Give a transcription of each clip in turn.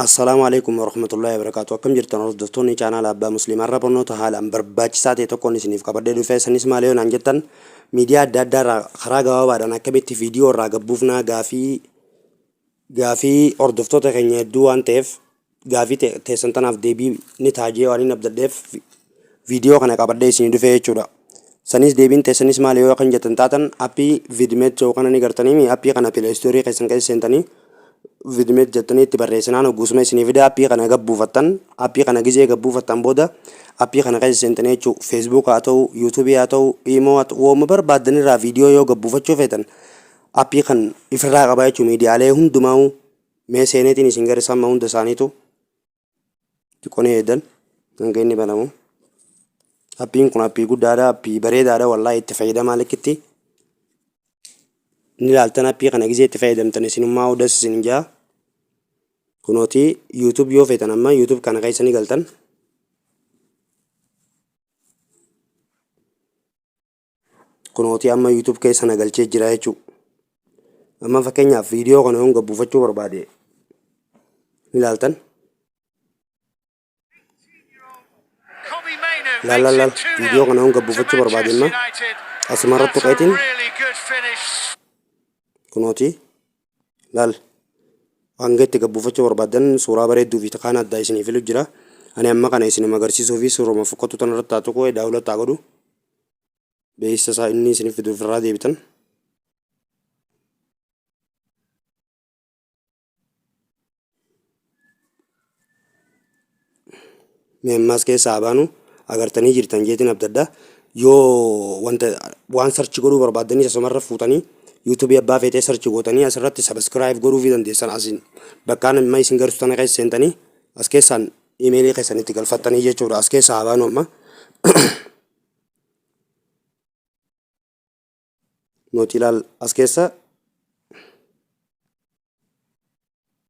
Assalaamu Aleykum Warahmatullaahi Wabarakaatuh Akkam jirtan hordoftoonni chaanaala Abbaa Musliim Har'a barnoota haalaan barbaachisaa ta'e tokkoon isiniif qabadhee dhufe sanis maali yoo naan jettan miidiyaa adda addaa irraa karaa gabaabaadhaan akkamitti viidiyoo irraa gabbuufnaa gaafii gaafii hordoftoota keenya hedduu waan ta'eef gaafii teessan tanaaf deebii ni ta'a jee waan hin abdadheef viidiyoo kana qabadhee isinii dhufe jechuudha. Sanis deebiin teessanis maali yoo kan jettan taatan appii Vidmate jedhu kana ni gartaniimi appii kana Play Store keessan keessa seentanii Vidmate jettanii itti barreessinaan hogguusuma isinii fida appii kana gad buufattan appii kana gizee gad buufattan booda appii kana keessa seentanii jechuu Facebook haa ta'u YouTube haa ta'u imo haa ta'u wooma barbaaddan irraa viidiyoo yoo gad buufachuu feetan appii kan ifirraa qaba jechuu miidiyaalee hundumaa'uu mee seeneetiin isin garsiisa amma hunda isaaniitu xiqqoo ni eegdan hanga inni banamu. Appiin kun appii guddaadha, appii bareedaadha wallaahi itti fayyadamaa likkitti. Ni ilaaltan appii kana gizee itti fayyadamtan isinummaa das isin jaa. Kunooti YouTube yoo feetan amma YouTube kana keessa ni galtan. Kunooti amma YouTube keessa na galchee jira jechuudha. Amma fakkeenyaaf viidiyoo kana yoon gabbuufachuu barbaade ni ilaaltan. Laal laal laal viidiyoo kana yoon gabbuufachuu barbaade amma asuma irratti tuqeetiin kunooti laal hanga itti gabbuufachuu barbaaddan suuraa bareedduu fi kaan addaa isinii filu jira. Ani amma kana isin agarsiisuu fi suuruma fokkattuu tana irratti haa tuqu daawwatu haa godhu. Beeksisa isaa inni isin fidu ofirraa deebitan. Mee ammaas keessaa haa baanu agartanii jirtan jeetiin abdadha. Yoo wanta waan sarchi godhuu barbaaddanii asumarra fuutanii yuutuubii abbaa feetee sarchi gootanii asirratti sabiskiraayib godhuu fi dandeessan asiin bakkaan amma isin garsu tana keessa seentanii as keessaan imeelii keessan itti galfattanii jechuudha as keessaa haa baanu amma. Nuti ilaal as keessa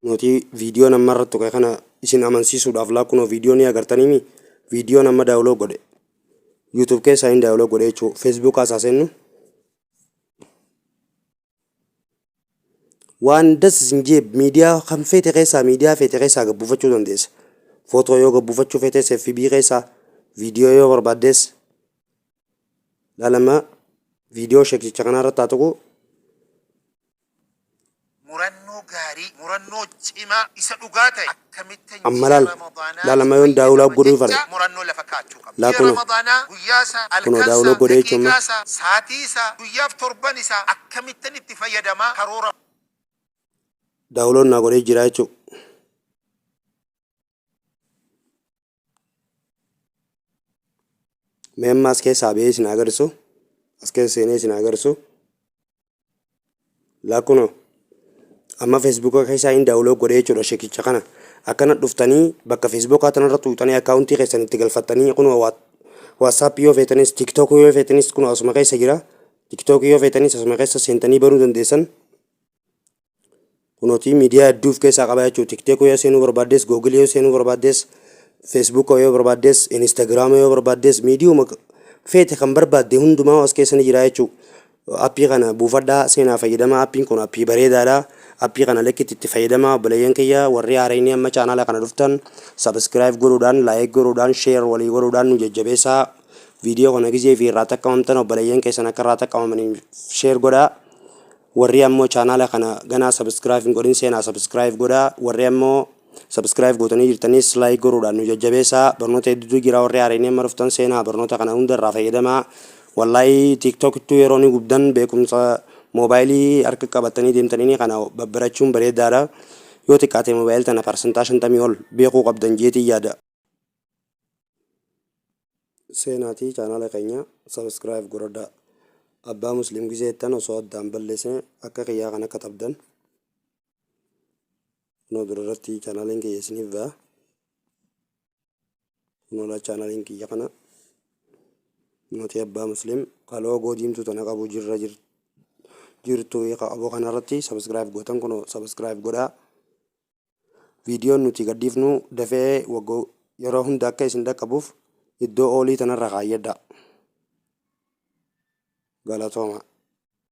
nuti viidiyoo nama irratti tuqe kana isin amansiisuudhaaf laa kunoo viidiyoo ni agartaniimi viidiyoo nama daawuloo godhe YouTube keessaa hin daawuloo godhe jechuudha Facebook haasaa seennu Waan das isin jee miidiyaa kan feete keessaa miidiyaa feete keessaa gad buufachuu dandeessa. Footoo yoo gad buufachuu feetes FB keessaa viidiyoo yoo barbaaddes laalama viidiyoo sheekticha kanaa irratti haa tuqu. Murannoo gaarii, murannoo cimaa, isa dhugaa ta'e akkamittan Amma ji'a laal Ramadaanaa laalama itti yoon daawulaa fayyadama godhuu jecha fare murannoo lafa kaa'achuu qabna. laa Ji'a kunoo Ramadaanaa guyyaa isaa, kunoo halkan daawuloo isaa, godhee jechuun daqiiqaa amma isaa, saatii isaa, guyyaaf torban isaa akkamittan itti fayyadama karoora daawuloon naa godhee jira jechuudha. Mee amma as keessaa ba'ee isin agarsiisu. As keessa seenee isin agarsiisu. Laa kunoo amma feesbuuka keessaa hin daawuloo godhee jechuudha shekicha kana. Akkana dhuftanii bakka feesbuukaa tanarra tuuxanii akkaawuntii keessan itti galfattanii kunoo waatsaappii yoo feetanis tiiktookii yoo feetanis kunoo asuma keessa jira. Tiiktookii yoo feetanis asuma keessa seentanii banuu dandeessan. Kunooti miidiyaa hedduu of keessaa qaba jechuudha. Tiktok yoo seenuu barbaaddes, Google yoo seenuu barbaaddes, Facebook yoo barbaaddes, Instagram yoo barbaaddes, miidiyuma feete kan barbaadde hundumaa as keessa ni jira jechuudha. Appii kana buufadhaa seenaa fayyadamaa. Appiin kun appii bareedaadha. Appii kana likkitti itti fayyadamaa obboleeyyan kiyya warri haarayni amma chaanaala kana dhuftan subscribe godhuudhaan, like godhuudhaan, share walii godhuudhaan nu jajjabeessaa. Viidiyoo kana gizee fi irraa xaqqamamtan obboleeyyan keessan akka irraa xaqqamamaniif share godhaa. Warri ammoo chaanaala kana ganaa subscribe hin godhin seenaa subscribe godhaa. Warri ammoo subscribe gootanii jirtanis like godhuudhaan nu jajjabeessaa. Barnoota hedduutu jira warri haareenii amma dhuftan seenaa barnoota kana hunda irraa fayyadamaa. Wallahi TikTok ittuu yeroo ni gubdan beekumsa moobaayilii harka qabattanii deemtanii kana babbarachuun bareedaadha. Yoo xiqqaate moobaayil tana parsantaa 50 ol beekuu qabdan jeetiin yaada. Seenaatii chaanaala keenya subscribe godhadhaa. Abbaa Muslim gisee jettan osoo addaan balleessine akka kiyyaa kana katabdan. Kunoo dura irratti chaanaaliin kiyya isiniif ba'a. Kunoo laa chaanaaliin kiyya kana. Nuti Abbaa Muslim ka loogoo diimtuu tana qabu jirra jirtu qabu kanarratti subscribe gootan kunoo subscribe godhaa. Viidiyoon nuti gadhiifnu dafee yeroo hunda akka isin dhaqqabuuf iddoo oolii tanarra kaayyadhaa. Galatoomaa.